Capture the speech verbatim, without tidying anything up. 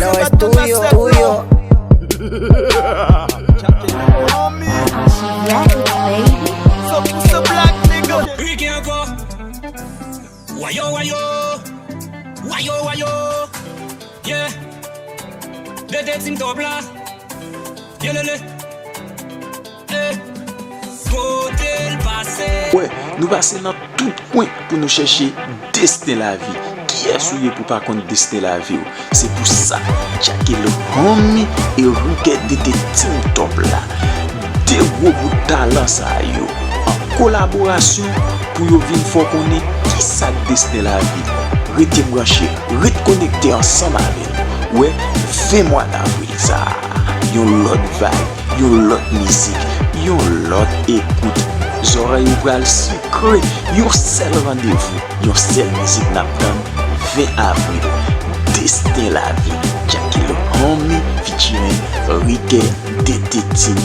Lord Studio, Studio. Requin ankò. Wayo, wayo. Wayo, wayo. Yeah. Dede Team Top la. Yelele. Eh. Kote l pase. Wè, nou pase nan tout kwen pou nou chèche desten lavi. Kiyès ou ye pou pa konn desten lavi w? Se pou sa, Jackelo Homie e Riquet Dede Team Top la, de gwo bout talan sa yo, an kolaborasyon pou yo vin fè w konnen kisa k desten lavi. Rete branche, ret konekte ansanm avè n. Wè, ven mwa davril sa a, yon lòt vibe, yon lòt mizik, yon lòt ekout. Zòrèy ou pral sikre, yon sèl randevou, yon sèl mizik n ap tann, ven avril. Desten lavi, Jackelo Homie featuring Riquet Dede Team